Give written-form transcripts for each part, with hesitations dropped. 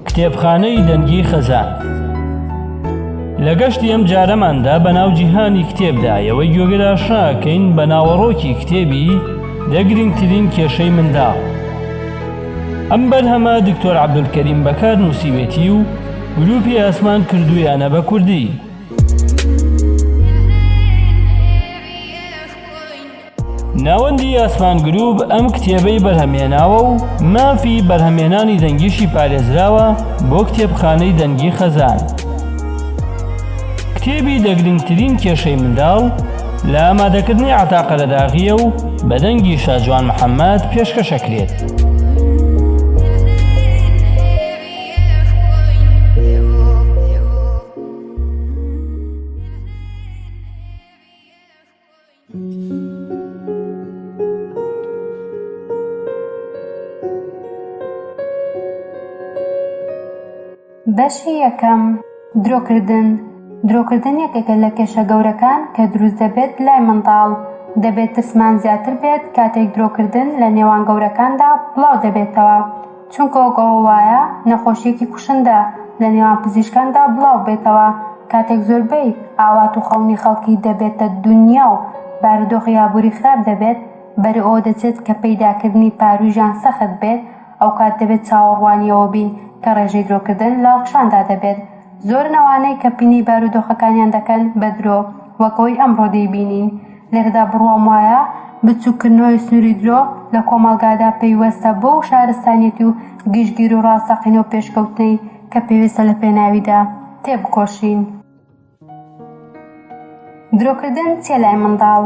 کتێبخانەی دەنگی خەزان لە گەشتی ئەم جارەماندا بە ناو جیهانی کتێبدا ئێوەی گوێگر ئاشناکەین بە ناوەڕۆکی کتێبی دە گرنگترین کێشەی منداڵ. ئەم بەرهەمە دکتۆر عەبدولکەریم بەکار نووسیوێتی و گروپی ئاسمان کردوویانە بە کوردی. ناوەندی ئاسمان گروپ ئەم کتێبەی بەرهەمهێناوە و مافی بەرهەمهێنانی دەنگیشی پارێزراوە بۆ کتێبخانەی دەنگی خەزان. کتێبی دە گرنگترین کێشەی منداڵ لە ئامادەکردنی عەتا قەرەداغییە و بە دەنگی شاجوان محەممەد پێشکەشەکرێت. بەشی یەکەم، درۆکردن درۆکردن یەکێکە لە کێشە گەورەکان کە دروست دەبێت لای منداڵ، دەبێت ترسمان زیاتر بێت کاتێک درۆکردن لە نێوان گەورەکاندا بڵاو دەبێتەوە، چونکە وەک ئەوە وایە نەخۆشییەکی کوشندە لە نێوان پزیشکاندا بڵاو بێتەوە، کاتێک زۆربەی ئاوات و خەونی خەڵکی دەبێتە دونیا و بارودۆخی ئابووری خراپ دەبێت، بەرەو ئەوە دەچێت کە پەیداکردنی پارووی ژیان سەخت بێت، ئەوکات دەبێت چاوەڕوانی ئەوە بین کە ڕێژەی درۆکردن لە هەڵکشاندا دەبێت. زۆرن ئەوانەی کە پینەی بارودۆخەکانیان دەکەن بە درۆ، وەک ئەوەی ئەمڕۆ دەیبینین. لێرەدا بڕوام وایە بچووککردنەوەی سنووری درۆ لە کۆمەڵگادا پەیوەستە بەو شارستانیەتی و گشتگیر و ڕاستەقینە و پێشکەوتنەی کە پێویستە لە پێناویدا تێبکۆشین. درۆکردن چیە لای منداڵ؟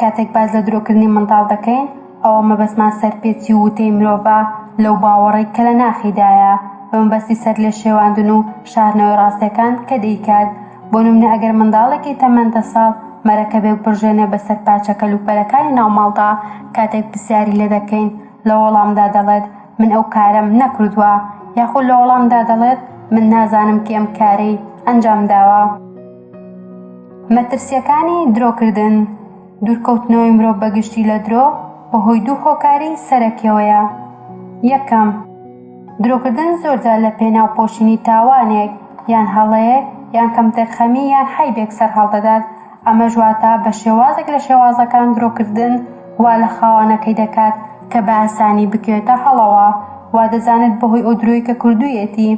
کاتێک باس لە درۆکردنی منداڵ دەکەین ئەوە مەبەستمان سەرپێچی و وتەی مرۆڤە لەو باوەڕەی کە لە ناخیدایە بە مەبەستی سەرلێشێواندن و شاردنەوەی ڕاستیەکان کە دەیکات بۆ نمونە ئەگەر منداڵێکی تەمەن دە ساڵ مەرەکەبێک بڕژێنێ بەسەر پارچە کەلوپەلەکانی ناو ماڵدا کاتێک پرسیاری لێدەکەین لە وەڵامدا دەڵێت من ئەو کارەم نەکردووە یاخود لە وەڵامدا دەڵێت من نازانم کێ ئەم کارەی ئەنجام داوە. مەترسییەکانی درۆکردن، دوورکەوتنەوەی مرۆڤ بە گشتی لە درۆ بەهۆی دوو هۆکاری سەرەکیەوەیە، یەکەم، درۆکردن زۆرجار لە پێناو پۆشینی تاوانێک یان هەڵەیەک یان کەمتەرخەمی یان حەیبێک سەرهەڵدەدات، ئەمەش واتە بە شێوازێک لە شێوازەکان درۆکردن وا لە خاوەنەکەی دەکات کە بە ئاسانی بکەوێتە هەڵەوە، وا دەزانێت بەهۆی ئەو درۆی کە کردوویەتی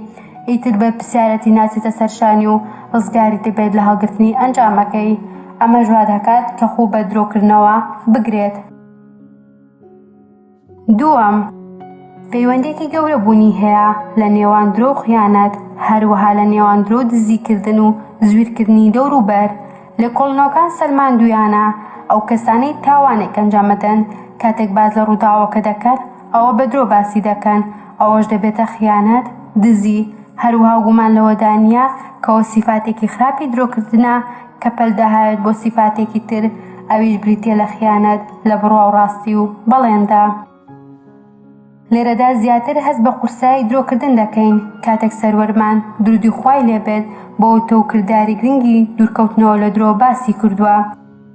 ئیتر بەرپرسیارەتی ناچێتە سەر شانی و ڕزگاری دەبێت لە هەڵگرتنی ئەنجامەکەی، ئەمەش وا دەکات کە خوو بە درۆکردنەوە بگرێت. دووەم، پەیوەندییەکی گەورە بوونی هەیە لە نێوان درۆ و خیانەت، هەروەها لە نێوان درۆ و دزیکردن و زویرکردنی دەوروبەر. لێکۆڵینەوەکان سەلماندوویانە ئەو کەسانەی تاوانێک ئەنجامەدەن کاتێک باس لە ڕووداوەکە دەکەن ئەوە بە درۆ باسی دەکەن، ئەوەش دەبێتە خیانەت، دزی، هەروەها گومان لەوەدا نییە کەوە سیفاتێکی خراپی درۆکردنە کە پەل دەهاوێت بۆ سیفاتێکی تر ئەویش بریتیە لە خیانەت لە بڕوا و ڕاستی و بەڵێندا. لێرەدا زیاتر هەست بە قورسایی درۆکردن دەکەین کاتێک سەروەرمان، درودی خوای لێ بێت، بۆ وتە و کرداری گرنگی دوورکەوتنەوە لە درۆ باسی کردووە.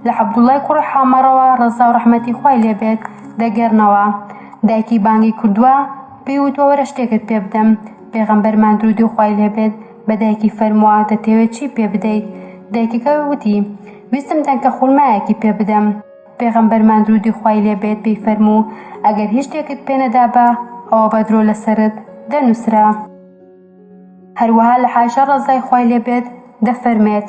لە عەبدوڵای کوڕی حامەڕەوە ڕەزا و ڕەحمەتی خوای لێ بێت دەگێڕنەوە، دایکی بانگی کردووە پێی وتووە وەرە شتێکت پێ بدەم، پێغەمبەرمان درودی خوای لێ بێت بە دایکی فەرمووە دەتەوێت چی پێ بدەیت؟ دایکەکە وتی ویستم دەنکە خورمایەکی پێ بدەم. پێغەمبەرمان درودی خوای لێ بێت پێی فەرموو ئەگەر هیچ شتێکت پێ نەدابا ئەوە بە درۆ لەسەرت دەنووسرا. هەروەها لە عائیشە ڕەزای خوای لێ بێت دەفەرمێت،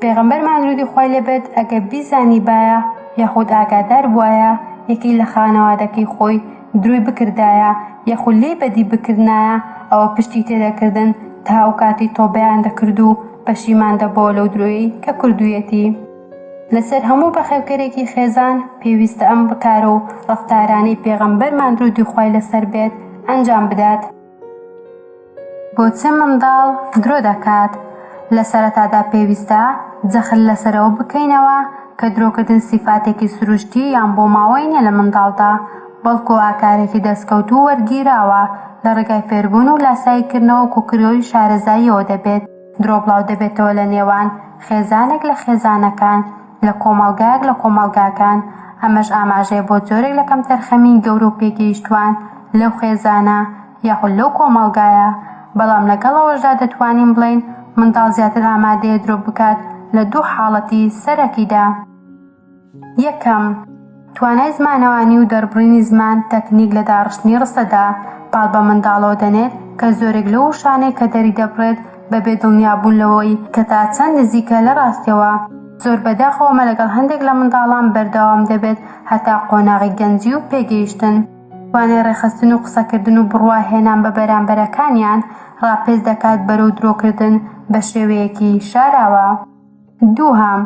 پێغەمبەرمان درودی خوای لێ بێت ئەگەر بیزانیبایە یاخود ئاگادار بوایە یەکێک لە خانەوادەکەی خۆی درۆی بکردایە یاخود لێی بەدی بکردنایە ئەوە پشتی تێدەکردن تا ئەو کاتەی تۆبەیان دەکرد و پەشیمان دەبۆوە لەو درۆیەی کە کردوویەتی. لەسەر هەموو بەخێوکەرێکی خێزان پێویستە ئەم کارە و ڕەفتارانەی پێغەمبەرمان درودی خوای لەسەر بێت ئەنجام بدات. بۆچی منداڵ درۆ دەکات؟ لە سەرەتادا پێویستە جەخت لەسەر ئەوە بکەینەوە کە درۆکردن سیفاتێکی سروشتی یان بۆماوەی نییە لە منداڵدا، بەڵکو ئاکارێکی دەستکەوت و وەرگیراوە لە ڕێگای فێربوون و لاساییکردنەوە و کۆکردنەوەی شارەزاییەوە دەبێت درۆ بڵاو دەبێتەوە لە نێوان خێزانێک لە خێزانەکان، لە کۆمەڵگایەک لە کۆمەڵگاکان، ئەمەش ئاماژەیە بۆ جۆرێک لە کەمتەرخەمیی گەورە و پێگەیشتووان لەو خێزانە یاخود لەو کۆمەڵگایە. بەڵام لەگەڵ ئەوەشدا دەتوانین بڵێین منداڵ زیاتر ئامادەیە درۆ بکات لە دوو حاڵەتی سەرەکیدا. یەکەم، توانای زمانەوانی و دەربڕینی زمان تەکنیک لە داڕشتنی ڕستەدا پاڵ بە منداڵەوە دەنێت کە زۆرێک لەو وشانەی کە دەریدەبڕێت بەبێ دڵنیابوون لەوەی کە تا چەند نزیکە لە ڕاستیەوە. زۆر بەداخەوە ئەمە لەگەڵ هەندێک لە منداڵان بەردەوام دەبێت هەتا قۆناغی گەنجی و پێگەیشتن. توانای ڕێکخستن و قسەکردن و بڕوا هێنان بە بەرامبەرەکانیان ڕاپێچ دەکات بەرەو درۆکردن بە شێوەیەکی شاراوە. دووهەم،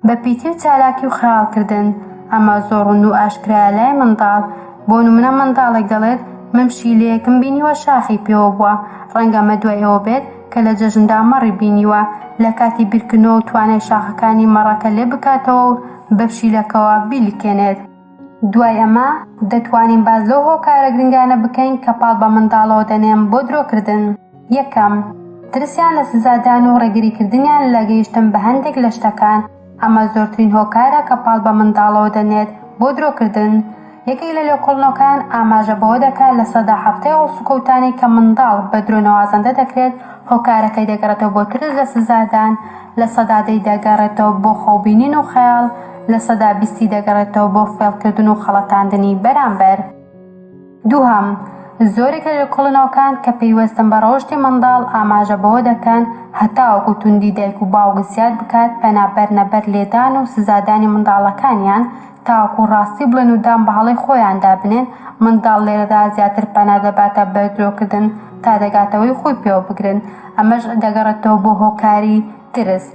بە پیتی و چالاکی و خەیاڵکردن، ئەمە زۆر ڕوون و ئاشکرایە لای منداڵ، بۆ نمونە منداڵێک دەڵێت من پشیلەیەکم بینیوە شاخی پێوە بووە، ڕەنگە ئەمە دوای ئەوە بێت کە لە جەژندا مەڕی بینیوە، لە کاتی بیرکردنەوە و توانای شاخەکانی مەڕەکە لێ بکاتەوە و بە پشیلەکەوە بیلکێنێت. دوای ئەمە دەتوانین باس لەو هۆکارە گرنگانە بکەین کە پاڵ بە منداڵەوە دەنێن بۆ درۆکردن. یەکەم، ترسیان لە سزادان و ڕێگریکردنیان لە گەیشتن بە هەندێک لە شتەکان، ئەمە زۆرترین هۆکارە کە پاڵ بە منداڵەوە دەنێت بۆ درۆکردن. یەکێک لە لێکۆڵنەوەکان ئاماژە بەوە دەکات 70% ئەو هەڵسوکەوتانەی کە منداڵ بە درۆ نەوازەندە دەکرێت هۆکارەکەی دەگەڕێتەوە بۆ ترس لە سزادان، 10% دەگەڕێتەوە بۆ خەوبینین و خەیاڵ، 20% دەگەڕێتەوە بۆ فێڵکردن و خەڵەتاندنی بەرامبەر. دووهەم، زۆرێک لە لێکۆڵینەوەکان کە پەیوەستن بە ڕەوشتی منداڵ ئاماژە بەوە دەکەن هەتاوەکو توندی دایک و باوک زیاد بکات پەنا بەرنە بەر لێدان و سزادانی منداڵەکانیان تاوەکو ڕاستی بڵێن و دان بە هەڵەی خۆیاندا بنێن، منداڵ لێرەدا زیاتر پەنا دەباتە بەر درۆکردن تا دەگاتەوەی خۆی پێوە بگرن، ئەمەش دەگەڕێتەوە بۆ هۆکاری ترس.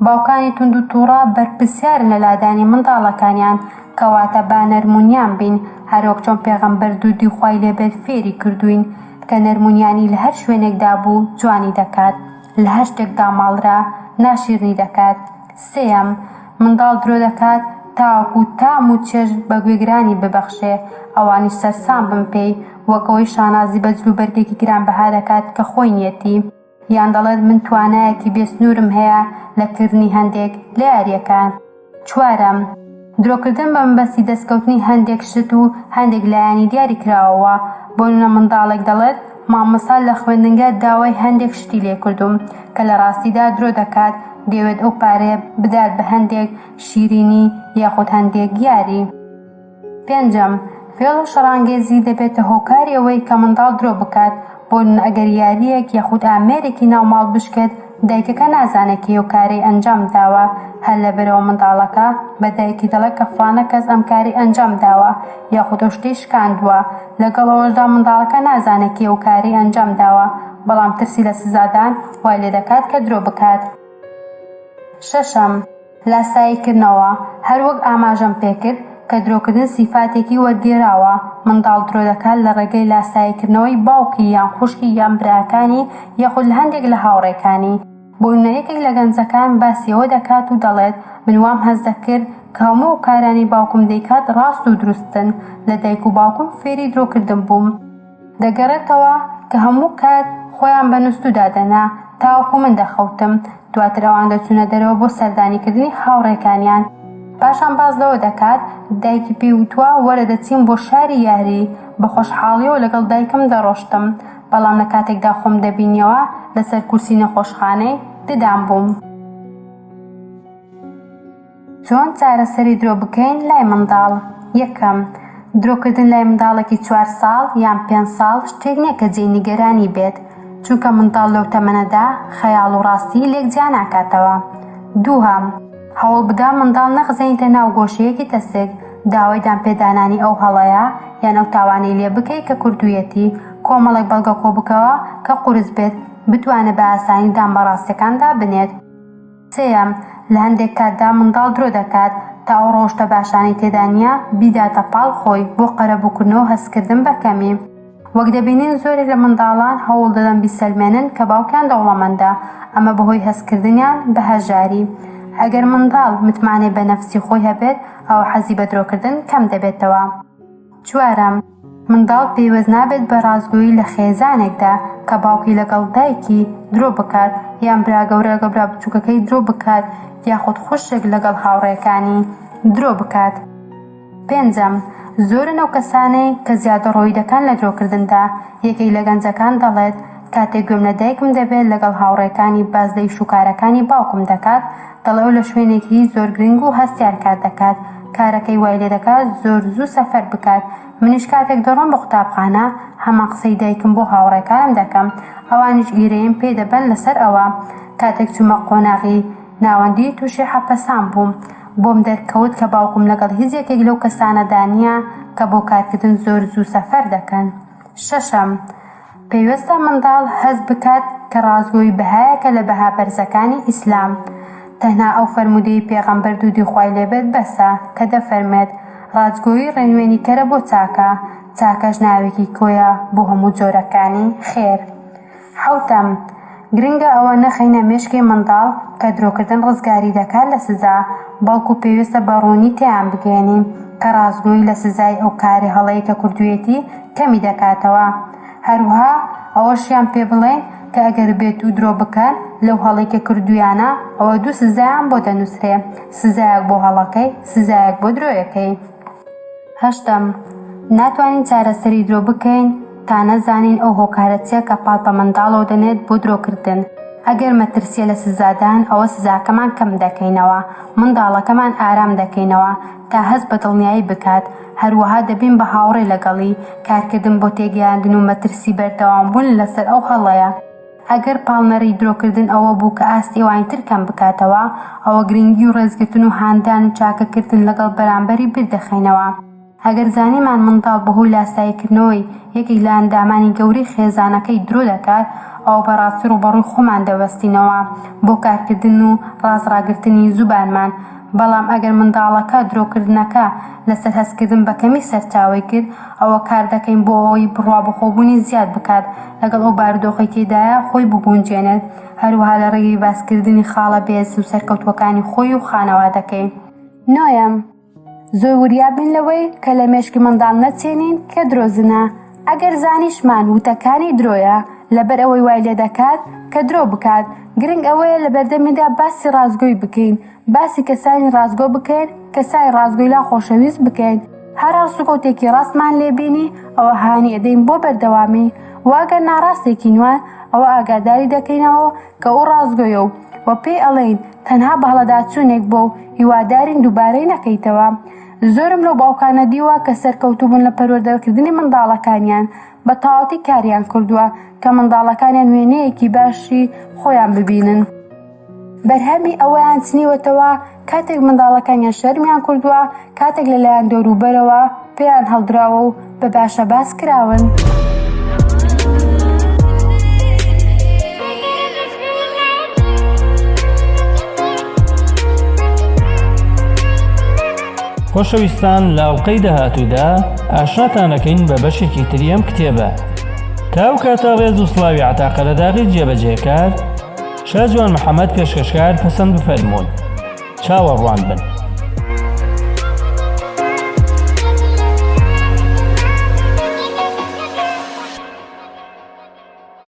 باوکانی توند و توڕە بەرپرسیارن لە لادانی منداڵەکانیان، کەواتە با نەرمونیان بین، هەروەک چۆن پێغەمبەر دروودی خوای لێ بێت فێری کردووین کە نەرمونیانی لە هەر شوێنێکدا بوو جوانی دەکات، لە هەر شتێک داماڵرا ناشیرنی دەکات. سێیەم، منداڵ درۆ دەکات تاوەکو تام و چێژ بە گوێگرانی ببەخشێ، ئەوانیش سەرسام بن پێی، وەک ئەوەی شانازی بە جلوبەرگێکی گرانبەها دەکات کە خۆی نیەتی. یان دەڵێت من توانایەکی بێسنوورم هەیە لە کردنی هەندێک لە یارییەکان. چوارەم، درۆکردن بە مەبەستی دەستکەوتنی هەندێک شت و هەندێک لایەنی دیاریکراوەوە، بۆ نمونە منداڵێک دەڵێت مامۆستا لە خوێندنگە داوای هەندێک شتی لێکردووم، کە لە ڕاستیدا درۆ دەکات دەیەوێت ئەو پارەیە بدات بە هەندێک شیرینی یاخود هەندێک یاری. پێنجەم، فێڵ و شەڕانگێزی دەبێتە هۆکاری ئەوەی کە منداڵ درۆ بکات، بۆ نمونە ئەگەر یارییەک یاخود ئامێرێکی ناو ماڵ بشکێت دایکەکە نازانێت کێ ئەو کارەی ئەنجام داوە، هەر لەبەرئەوە منداڵەکە بە دایکی دەڵێت کە فڵانە کەس ئەم کارەی ئەنجام داوە یاخود ئەو شتەی شکاندووە، لەگەڵ ئەوەشدا منداڵەکە نازانێت کێ ئەو کارەی ئەنجام داوە، بەڵام ترسی لە سزادان وای لێدەکات کە درۆ بکات. شەشەم، لاساییکردنەوە، هەروەک ئاماژەم پێکرد کە درۆکردن سیفاتێکی وەرگێراوە، منداڵ درۆ دەکات لە ڕێگەی لاساییکردنەوەی باوکی یان خوشکی یان براکانی یاخود لە هەندێک لە هاوڕێکانی. بۆ نمونە یەکێک لە گەنجەکان باسی ئەوە دەکات و دەڵێت من وام هەست دەکرد کە هەموو ئەو کارانەی باوکم دەیکات ڕاست و دروستن، لە دایک و باوکم فێری درۆکردن بووم. دەگەڕێتەوە کە هەموو کات خۆیان بە نوستوو دادەنا تاوەکو من دەخەوتم، دواتر ئەوان دەچوونە دەرەوە بۆ سەردانیکردنی هاوڕێکانیان. پاشان باس لەوە دەکات دایکی پێی وتووە وەرە دەچین بۆ شاری یاری، بە خۆشحاڵییەوە لەگەڵ دایکم دەڕۆشتم، بەڵام لە کاتێکدا خۆم دەبینیەوە لەسەر کورسی نەخۆشخانەی ددان بووم. چۆن چارەسەری درۆ بکەین لای منداڵ؟ یەکەم، درۆکردن لای منداڵێکی چوار ساڵ یان پێنج ساڵ شتێک نییە کە جێی نیگەرانی بێت، چونکە منداڵ لەو تەمەنەدا خەیاڵ و ڕاستی لێک جیا ناکاتەوە. دووهەم، هەوڵبدە منداڵ نەخزێنیتە ناو گۆشەیەکی تەسک، داوای دانپێدانانی ئەو هەڵەیە یان ئەو تاوانەی لێ بکەی کە کردوویەتی، کۆمەڵێک بەڵگە کۆبکەوە کە قورس بێت، بتوانێت بە ئاسانی دان بە ڕاستیەکاندا بنێت. سێیەم، لە هەندێک کاتدا منداڵ درۆ دەکات تا ئەو ڕەوشتە باشانەی تێدا نییە بیداتە پاڵ خۆی بۆ قەرەبووکردنەوە و هەستکردن بە کەمی. وەک دەبینین زۆرێک لە منداڵان هەوڵ دەدەن بیسەلمێنن کە باوکیان دەوڵەمەندە، ئەمە بەهۆی هەستکردنیان بە هەژاری. ئەگەر منداڵ متمانەی بە نەفسی خۆی هەبێت ئەوا حەزی بە درۆکردن کەم دەبێتەوە. چوارەم، منداڵ پەیوەست نابێت بە ڕاستگۆیی لە خێزانێکدا کە باوکی لەگەڵ دایکی درۆ بکات یان برا گەورە لەگەڵ برا بچووکەکەی درۆ بکات یاخود خوشک لەگەڵ هاوڕێکانی درۆ بکات. پێنجەم، زۆرن ئەو کەسانەی کە زیادەڕۆیی دەکەن لە درۆکردندا، یەکێک لە گەنجەکان دەڵێت. کاتێک گوێم لە دایکم دەبێت لەگەڵ هاوڕێکانی باس لە ئیش و کارەکانی باوکم دەکات، دەڵێ ئەو لە شوێنێکی زۆر گرنگ و هەستیار کار دەکات، کارەکەی وای لێدەکات زۆر زوو سەفەر بکات، منیش کاتێک دەڕۆم بۆ قوتابخانە هەمان قسەی دایکم بۆ هاوڕێکانم دەکەم، ئەوانیش ئیرەییم پێ دەبەن لەسەر ئەوە. کاتێک چوومە قۆناغی ناوەندی تووشی حەپەسان بووم. بۆم دەرکەوت کە باوکم لەگەڵ هیچ یەکێک لەو کەسانەدا نییە کە بۆ کارکردن زۆر زوو سەفەر دەکەن. شەشەم، پێویستە منداڵ هەست بکات کە ڕاستگۆیی بەهایەکە لە بەها بەرزەکانی ئیسلام. تەنها ئەو فەرموودەی پێغەمبەر دروودی خوای لێ بێت بەسە کە دەفەرموێت، ڕاستگۆیی ڕێنوێنیکەرە بۆ چاکە، چاکەش ناوێکی کۆیە بۆ هەموو جۆرەکانی خێر. حەوتەم، گرنگە ئەوە نەخەینە مێشکی منداڵ کە درۆکردن ڕزگاری دەکات لە سزا، بەڵکو پێویستە بە ڕوونی تێیان بگەیەنین کە ڕاستگۆیی لە سزای ئەو کاری هەڵەی کە کردوویەتی کەمی دەکاتەوە. هەروەها ئەوەشیان پێ بڵێین کە ئەگەر بێتو درۆ بکەن لەو هەڵەی کە کردوویانە ئەوە دوو سزایان بۆ دەنووسرێ، سزایەک بۆ هەڵەکەی، سزایەک بۆ درۆیەکەی. هەشتەم، ناتوانین چارەسەری درۆ بکەین تا نەزانین ئەو هۆکارە چیە کە پاڵ بە منداڵەوە دەنێت بۆ درۆکردن، ئەگەر مەترسیە لە سزادان ئەوە سزاکەمان کەم دەکەینەوە، منداڵەکەمان ئارام دەکەینەوە تا هەست بە دڵنیایی بکات، هەروەها دەبین بە هاوڕێ لەگەڵی، کارکردن بۆ تێگەیاندن و مەترسی بەردەوامبوون لەسەر ئەو هەڵەیە. ئەگەر پاڵنەری درۆکردن ئەوە بوو کە ئاستی ئەوانی تر کەم بکاتەوە، ئەوە گرنگی و ڕێزگرتن و هاندان و چاکەکردن لەگەڵ بەرامبەری بیر دەخەینەوە. ئەگەر زانیمان منداڵ بەهۆی لاساییکردنەوەی یەکێک لە ئەندامانی گەورەی خێزانەکەی درۆ دەکات، ئەوە بەڕاستی ڕووبەڕووی خۆمان دەوەستینەوە بۆ کارکردن و ڕاست ڕاگرتنی زوبانمان. بەڵام ئەگەر منداڵەکە درۆکردنەکە لەسەر هەستکردن بە کەمی سەرچاوەی کرد، ئەوە کار دەکەین بۆ ئەوەی بڕوابەخۆبوونی زیاد بکات لەگەڵ ئەو بارودۆخەی تێیدایە خۆی بگونجێنێت، هەروەها لە ڕێگەی باسکردنی خاڵە بەهێز و سەرکەوتووەکانی خۆی و خانەوادەکەی. نۆیەم، زۆر وریا بین لەوەی کە لە مێشکی منداڵ نەچێنین کە درۆزنە، ئەگەر زانیشمان وتەکانی درۆیە، لەبەر ئەوەی وای لێدەکات کە درۆ بکات، گرنگ ئەوەیە لەبەردەمیدا باسی ڕاستگۆی بکەین، باسی کەسانی ڕاستگۆ بکەین، کەسانی ڕاستگۆی لا خۆشەویست بکەین، هەر هەڵسوکەوتێکی ڕاستمان لێ بینی ئەوە هانی ئەدەین بۆ بەردەوامی، وە ئەگەر ناڕاستێکی نوان ئەوە ئاگاداری دەکەینەوە کە ئەو ڕاستگۆیە و وە پێی ئەڵێین تەنها بەهەڵەداچوونێک بووە و هیوادارین دووبارەی نەکەیتەوە. زۆرم لەو باوکانە دیوە کە سەرکەوتوو بوون لە پەروەردەکردنی منداڵەکانیان، بە تەواوەتی کاریان کردووە کە منداڵەکانیان وێنەیەکی باشی خۆیان ببینن. بەرهەمی ئەوەیان چنیوەتەوە کاتێک منداڵەکانیان شەرمیان کردووە، کاتێک لەلایەن دەوروبەرەوە پێیان هەڵدراوە و بە باشە باس کراون. خۆشەویستان لە ئەڵقەی داهاتوودا ئاشناتانەکەین بە بەشێکی تری ئەم کتێبە تا ئەو کاتە ڕێز و سڵاوی عەتا قەرەداغی جێبەجێکار شاجوان محەمەد پێشکەشکار پەسەند بفەرموون چاوەڕوان بن.